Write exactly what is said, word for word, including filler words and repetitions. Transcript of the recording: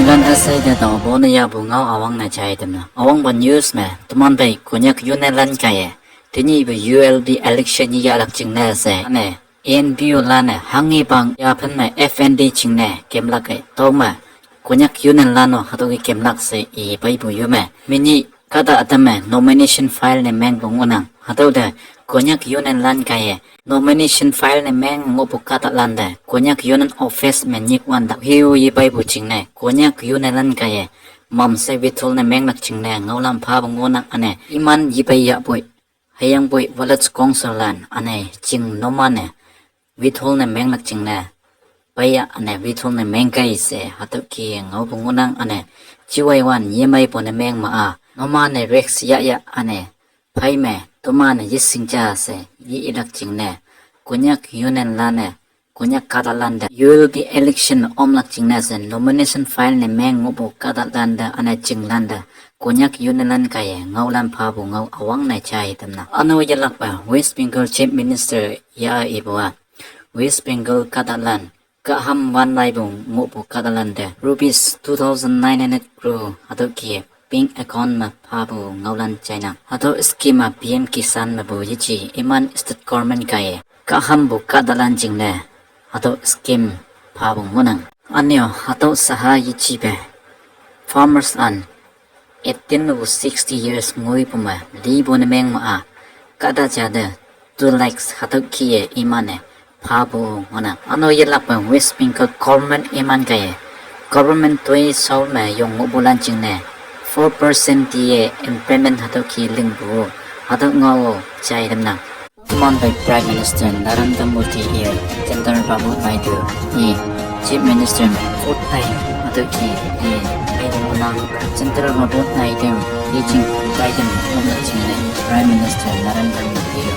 Lan asai de tao bo ne ya bu ngao awang ne chai tem na. Awang ba news me, teman bai Konyak Union lan kai ye. Tini bu U L B election ni ya lak ching ne se. Ane, A N P O lan ne, hangi bang ya phen me F N D ching ne, kem lak kai. Tao me, Konyak Union lan no, hato ki kem lak se, i bai bu yu me. Mini, kada atam me, nomination file ne meng bu ngunang. Hato de, Konyak Union lan kai ye. Nomination file ne meng ngo bu kada lan de, Konyak Union office me nyik wan da. Hiu yi bai bu ching ne, Konyak Union lan kai ye. Mam se withhold ne meng lak ching ne, ngao lam pha bu ngunang ane. Iman yi bai ya bui. Hayang bui village council lan ane ching no man ne. Withhold ne meng lak ching ne. Bai ya ane withhold ne meng kai se hato ki ngao bu ngunang ane. Chiwai wan ye mai bu ne meng ma a. No man ne rex ya ya ane. Pai me, tuma ne yising cha se, yi ilak ching ne. Konyak Union lan ne, Konyak kada lan de. U L B election om lak ching ne se, nomination file ne meng ngo bu kada lan de, ane ching lan de. Konyak Union lan kai ye, ngao lan pha bu ngao awang ne chai tem na. Ano ye lak ba, West Bengal Chief Minister ya i bu a. West Bengal kada lan, kaham wan lai bu ngo bu kada lan de. Rupees two thousand nine hundred crore, hato ki bank account ma pha bu ngao lan chai na. Hato scheme a P M Kisan ma bu yi chi, iman state government kai ye. Kaham bu kada lan ching ne. Hato scheme pha bu ngunang. Anyo, hato saha yi chi be. Farmers an eighteen bu sixty years ngui bu me, li bu ne meng ma a. Kada cha de, two lakhs hato ki ye iman ne, pha bu ngunang. Ano ye lak ba West Bengal government iman kai ye. Government tui saul me yong ngo bu lan ching ne. Four percent ti ye implement hato ki ling bu. Hato ngao chai dem nang. Teman bai Prime Minister Narendra Modi ye Chandrababu Naidu ye Chief Minister me fourth time hato ki ye bai dem nang. Chandrababu Naidu ye ching bai dem nang ching ne Prime Minister Narendra Modi ye.